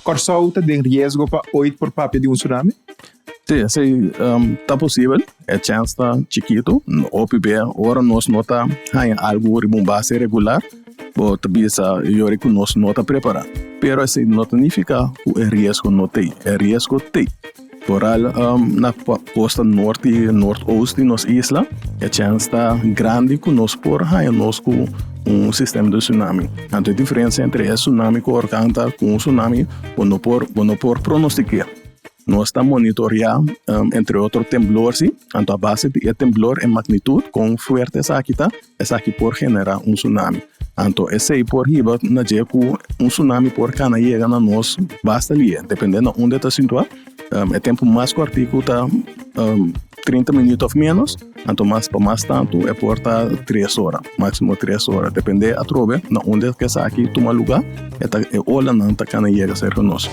Kòrsou ta den riesgo pa oit por papia di un tsunami? Sí, esei ta posibel. E chèns ta chikitu. Hopi bia ora nos no ta haña algu riba un base regular, bo ta bisa yori ku nos no ta prepará. Pero esei no ta nifiká ku e riesgo no t'ei. E riesgo t'ei. Foral na kosta nort i nortoost di nos isla, e chèns ta grandi ku nos por haña nos ku un sistema di tsunami. Anto e diferensia entre e tsunami ku orkan ta ku un tsunami bo no por bo no por pronostiké. Nos ta monitoreá entre otro temblor si, anto a base di e temblor e magnitut kon fuerte esaki ta, Esaki por generá un tsunami. Anto esei por hiba na dje ku un tsunami por kana yega na nos basta lie, depende na unda e ta situá. E tempu mas kòrtiku ta 30 minüt òf ménos, anto mas pa mas tantu e por ta tres ora, máksimo tres ora, depende atrobe na unda ku esaki tuma lugá, e ta e olanan ta kana yega serka nos.